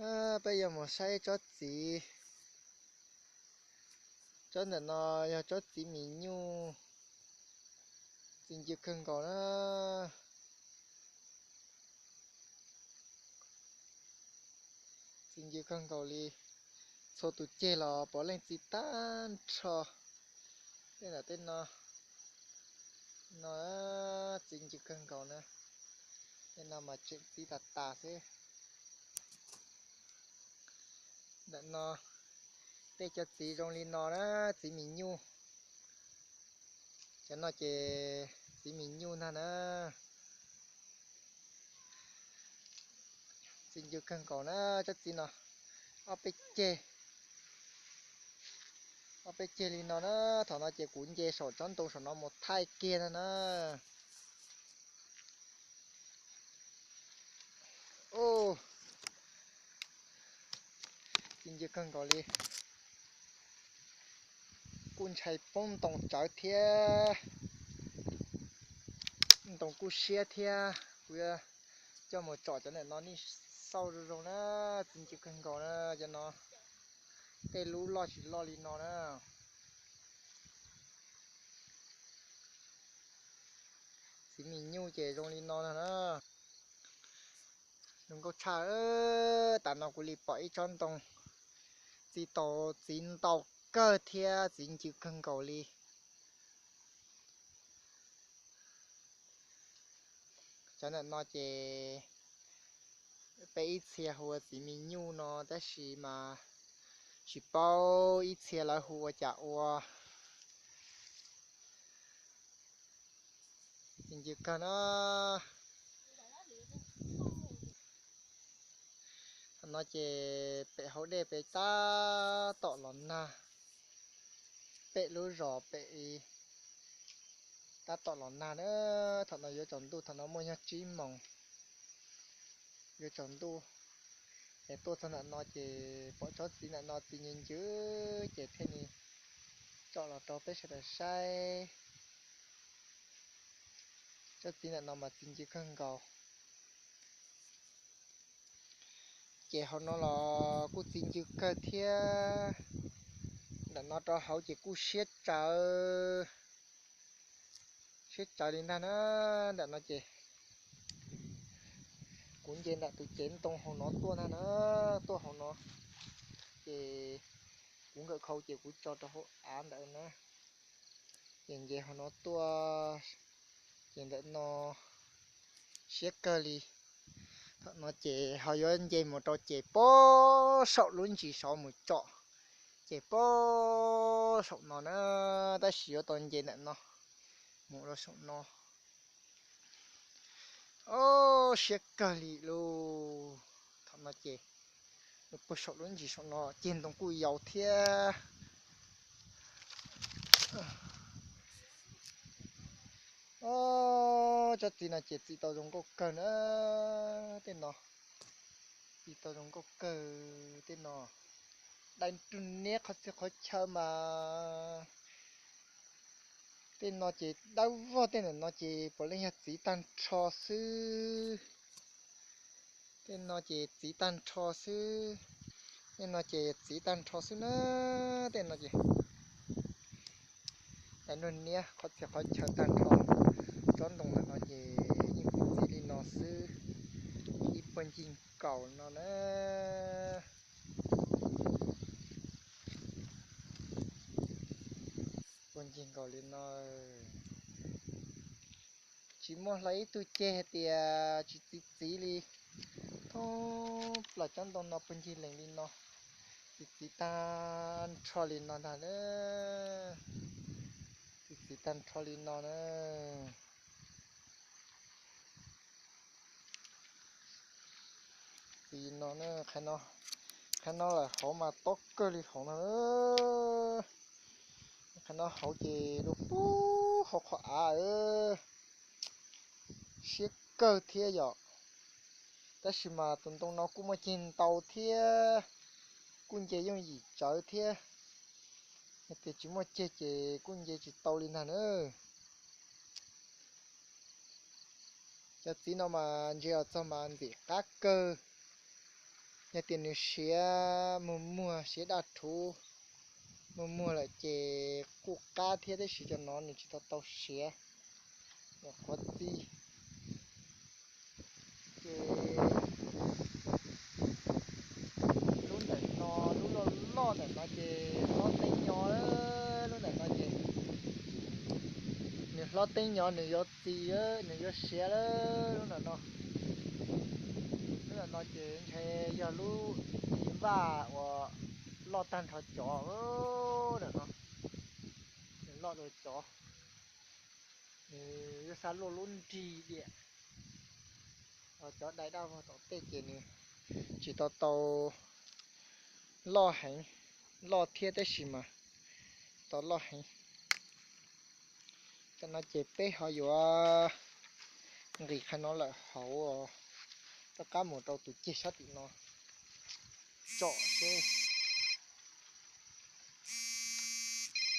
Peb yuav mus saib tsob txiv, tsob ntawm no yog tsob txiv mis nyuj, txiv ncw kawg nkaus na. Txiv ncw kawg nkaus li, txhua tus ceg los puav leej txiv tag nrho. Tej ntawm tej no, no txiv ncw kawg nkaus na, tej no mas tseem txiv tas tas xwb. Ntawm no tej cov txiv zoo li no na, txiv mis nyuj. Cov no ces txiv mis nyuj ntag na. Txiv ncw kawg nkaus na, tsob txiv no. Ob peb ceg, ob peb ceg li no na. Thaum no ces kuv nce saum tsob ntoo saum no mus thaij kiag ntag na. Txiv ncw kawg nkaus li, kuj ntshai poob ntoo tsawv thiab. Ntoo kuj siab thiab. Kuv yuav coj mus tsom cov ntawm no nej xauj zoo zoo na. Txiv ncw kawg nkaus na, cov no tej lub loj tsis loj li no na. Txiv mis nyuj ces zoo li no na. Zoo nkauj tshaj. Tam no kuv li pom ib tsob ntoo txiv tau txiv ntau kawg thiab txiv ncw kawg nkaus li. Cov ntawm no ces peb ib txhia hu ua txiv mis nyuj no tab sis mas tsis paub ib txhia lawv hu ua cas ua. Txiv ncw kawg na. Thaum no ces pem hauv dej pem tab tom los nag, pem lub zos pem tab tom los nag na. Thaum no yuav tsaus ntuj, thaum no muaj yog tsib moos yuav tsaus ntuj. Es tuaj txog ntawm no ces pom tsob txiv ntawm no txiv ncw ncw ces thiaj li tsom los rau peb sawv daws saib. Tsob txiv ntawm no mas txiv ncw kawg nkaus. Ces hauv no los kuj txiv ncw kawg thiab. Ntawm no rau hauv ces kuj siab tsawv, siab tsawv li ntag na. Ntawm no ces kuv nce ntawm tus cev ntoo hauv no tuaj ntag na, tuaj hauv no. Ces kuv nkawm khau ces kuv tso rau hauv av ntawd na. Ces nce hauv no tuaj, ces ntawm no siab kawg li. Thaum no ces ho yuav nce mus rau ces puag saum lub ntsis saud mus tsom, ces puag saum no na, tab sis yuav tau nce ntawm no mus rau saum no. Ob, siab kawg li lauj. Thaum no ces puag saum lub ntsis saum no ceg ntoo kuj yau thiab. Ob, tsob txiv no ces txiv tau zoo nkauj kawg na. Tej no txiv tau zoo nkauj kawg tej no. Dai nrug niab qhov txhia qhov chaw mas tej no ces dawb vog, tej ntawm no ces puav leej yog txiv tag nrho xwb. Tej no ces txiv tag nrho xwb. Tej no ces txiv tag nrho xwb na. Tej no ces dai nrug niab qhov txhia qhov chaw tag nrho. Tsob ntoo ntawm no ces yeej txiv li no xwb. Ib puag ncig nkaus no na. Puag ncig nkaus li no. Tsis muaj hlo ib tug ceg hais tias tsis txiv txiv li. Thoob plaws tsob ntoo no puag ncig lees li no, txiv txiv tag nrho li no ntag na. Txiv txiv tag nrho li no na. Txiv no, qhov no lawm hauv mas tob kawg li hauv no. Qhov no hauv ces lub pub hauv qhov av, siab kawg thiab yom. Tab sis mas tus ntoo no kuj muaj ceg ntau thiab, kuj nce yooj yim tsawv thiab. Yog tias tsis muaj ceg ces kuj nce tsis tau li ntag na. Cov txiv no mas ntsia los txog mas ntxim qab kawg. Yog tias nws siav muag muag, siav daj rhuv muag muag lawm ces kuj qab thiab, tab sis cov no nws tsis tau tau siav, nyuam qhuav txi. Ces lub ntawm no, lub loj loj ntawm no ces hlob teeb nyo, lub ntawm no ces nws hlob teeb nyo, nws yuav txi, nws yuav siav lawm lub ntawm no. Lub ntawm no ces ntshe yog lub vaj uas loj tag nrho cov, ntawm no nws loj dua cov, nws yuav xa luaj lub nrig diam. Cov dai daj vog tom tej ces nws tsis tau tau loj heev, loj thiab tab sis mas tsis tau loj heev. Tam no ces peb ho yuav nqis qhov no lawm hauv, rov qab mus rau tus ceg sab tim no tsom seb